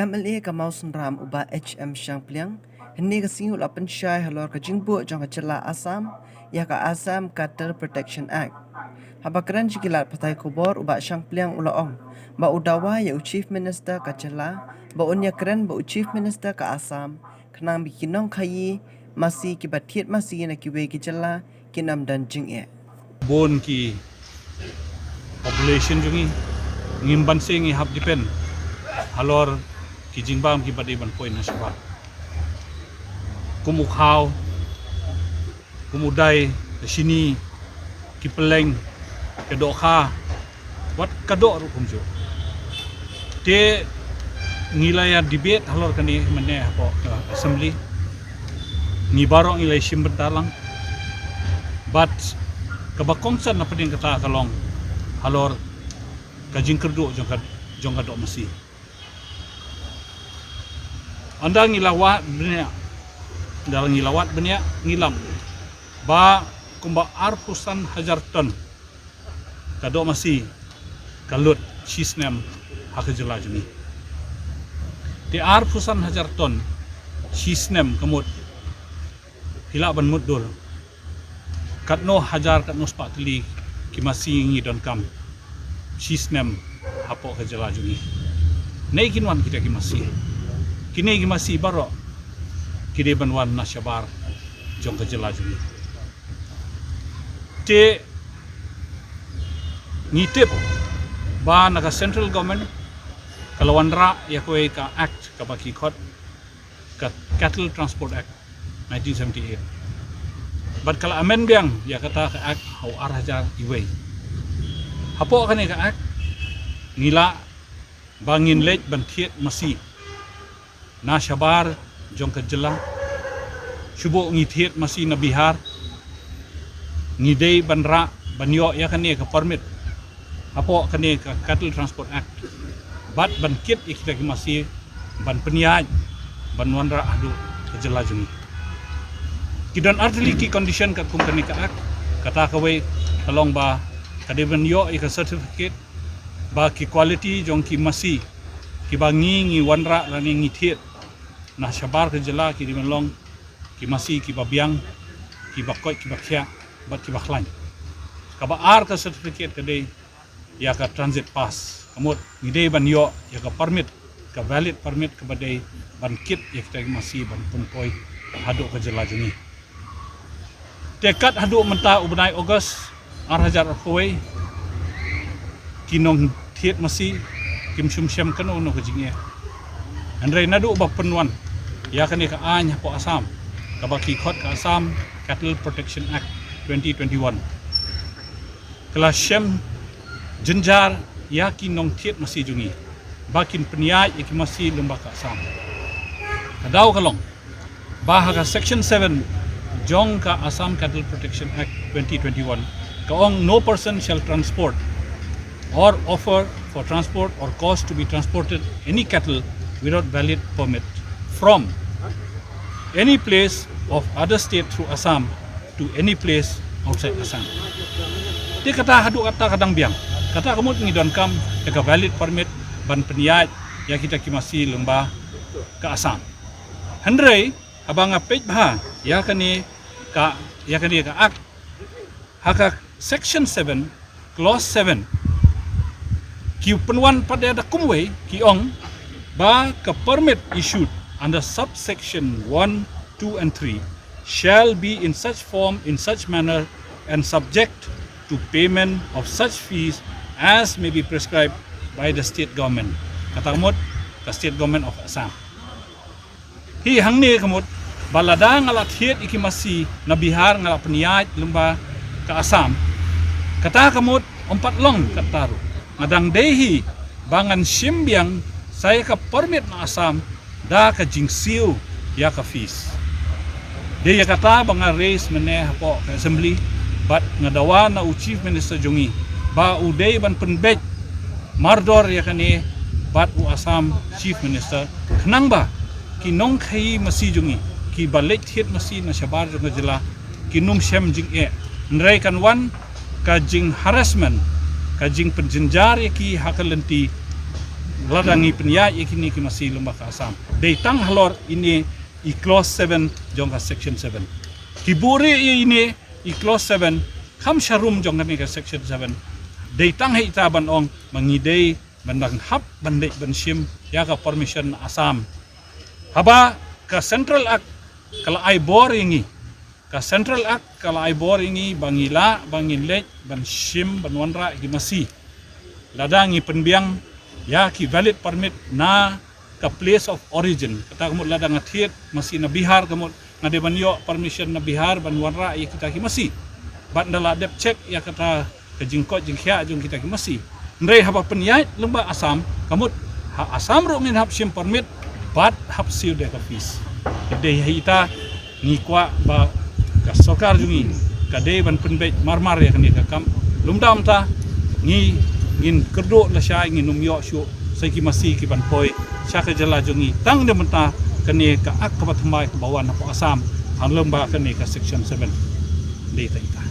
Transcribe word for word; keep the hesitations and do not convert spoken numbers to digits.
M L A ka Mawsynram u Bah H M Shangpliang hynne ka sngi u la pynshai halor ka jingbuh jong ka jylla Assam ïa ka Assam Cattle Protection Act. Haba kren sha ki lad pathai khubor u Bah Shangpliang u la ong ba u dawa ïa u Chief Minister ka jylla ba un ïakren bad u Chief Minister ka Assam khnang ba ki nongkhaïi masi kiba thied masi na kiwei ki jylla kin ym don jingeh. Bun ki population jong ngi, ngim banse ngi hap depend halor ki jingbam kiba dei ban poi na shabar. Kum u khaw, kum u dai, ka shini, ki pylleng, ka dohkha, wat ka doh ruh kumjuh. Te ngi la ïa debate halor kane mynne hapoh, eh, assembly. Ngi baroh ngi la ïa shim bynta lang. Bad kaba kongsan na pdeng kata ka long halor ka jingkyrduh jong ka, jong ka doh masi. Ynda ngi la wad bniah, ynda ngi la wad bniah ngi lam ba kumba arphew san hajar ton ka doh masi ka lut shi snem ha ka jylla jong ngi. Te arphew san hajar ton shi snem ka mut phi lah ban mutdur katno hajar katno spah tylli ki masi ngi donkam shi snem hapoh ka jylla jong ngi. Naei kin wan kita ki masi? Kine ki masi baroh ki dei ban wan na shabar jong ka jylla jong ngi. Te ngi tip ba na ka central government ka la wanrah ïa kawei ka act kaba ki khot ka Cattle Transport Act nineteen seventy-eight. Bad ka la amend biang ïa kata ka act ha u ar hajar wei. Hapoh kane ka act ngi lah ba ngin leit ban thied masi na shabar jong ka jylla. Shu buh ngi thied masi na Bihar, ngi dei ban rah ban ïoh ïa kane ka permit hapoh kane ka Cattle Transport Act bad ban kit ïa kita ki masi ban pynïaid ban wanrah haduh ka jylla jong ngi. Ki don artylli ki condition katkum kane ka act. Kata kawei ka long ba ka dei ban ïoh ïa ka certificate ba ki quality jong ki masi kiba ngi ngi wanrah lane ngi thied na shabar ka jylla ki dei ban long ki masi kiba biang, kiba koit, kiba khiah bad kiba khlaiñ. Kaba ar ka certificate ka dei ïa ka transit pass. Ka mut ngi dei ban ïoh ïa ka permit, ka valid permit kaba dei ban kit ïa kita ki masi ban pynpoi haduh ka jylla jong ngi. Te kat haduh mynta u bnai August ar hajar arphew wei, ki nongthied masi kim shym shem kano kano ka jingeh. Hynrei naduh ba pynwan ïa kane ka aiñ hapoh Assam kaba ki khot ka Assam Cattle Protection Act twenty twenty-one, ka la shem jynjar ïa ki nongthied masi jong ngi ba kin pynïaid ïa ki masi lyngba ka Assam. Ka daw ka long ba ha ka section seven jong ka Assam Cattle Protection Act twenty twenty-one ka ong, "No person shall transport or offer for transport or cause to be transported any cattle without valid permit from any place of other state through Assam to any place outside Assam." Te kata haduh kata ka dang biang. Kata ka mut ngi donkam ïa ka valid permit ban pynïaid ïa kita ki masi lyngba ka Assam. Hynrei haba nga peit bha ïa kane ka, ïa kane ka act, ha ka section seven, clause seven, ki pynwan pat da kumwei, ki ong ba ka permit issued under subsection one, two and three shall be in such form, in such manner and subject to payment of such fees as may be prescribed by the state government. Kata ka mut ka state government of Assam. Hi hangne ka mut ba lada nga la thied ïa ki masi na Bihar nga la pynïaid lyngba ka Assam, kata ka mut ym pat long kata ruh. Nga dang dei hi ba ngan shim biang sa ïa ka permit na Assam da ka jingsiew ïa ka fees. Dei ïa kata ba nga raise mynne hapoh ka assembly bad nga dawa na u Chief Minister jong ngi ba u dei ban pynbeit mardor ïa kane bad u Assam Chief Minister khnang ba ki nongkhaïi masi jong ngi kiba leit thied masi na shabar jong ka jylla kin ym shem jingeh. Hynrei kan wan ka jing harassment, ka jingpynjynjar ïa ki ha ka lynti Lada ngi pynïaid ïa kine ki masi lem bad ka Assam, dei tang halor ine i clause seven jong ka section seven. Ki buhrieh ïa ine i clause seven kham sharum jong kane ka section seven. Dei tang ha ita ban ong ba ngi dei ban dang hap ban leit ban shim ïa ka permission Assam. Haba ka Central Act ka la ai bor ïa ngi, ka Central Act ka la ai bor ïa ngi ba ngi lah ba ngin leit ban shim ban wanrah ïa ki masi. Lada ngi pynbiang ïa ki valid permit na ka place of origin, kata ka mut lada nga thied masi na Bihar, ka mut nga dei ban ïoh permission na Bihar ban wanrah ïa kita ki masi. Bad nda la dep check ïa kata ka jingkoit jingkhiah jong kita ki masi. Hynrei haba pynïaid lem bad Assam, ka mut ha Assam ruh ngin hap shim permit bad hap siew da ka fees. Ka dei ha ita ngi kwah ba ka sorkar jong ngi ka dei ban pynbeit marmar ïa kane ka kam. Lymda mynta ngi, ngin kyrduh lashai, ngin ym ïoh shuh sa ki masi ki ban poi sha ka jylla jong ngi tang da mynta kane ka Act kaba thymmai kaba wan hapoh Assam, ha lem bad kane ka section seven. Dei ta ita.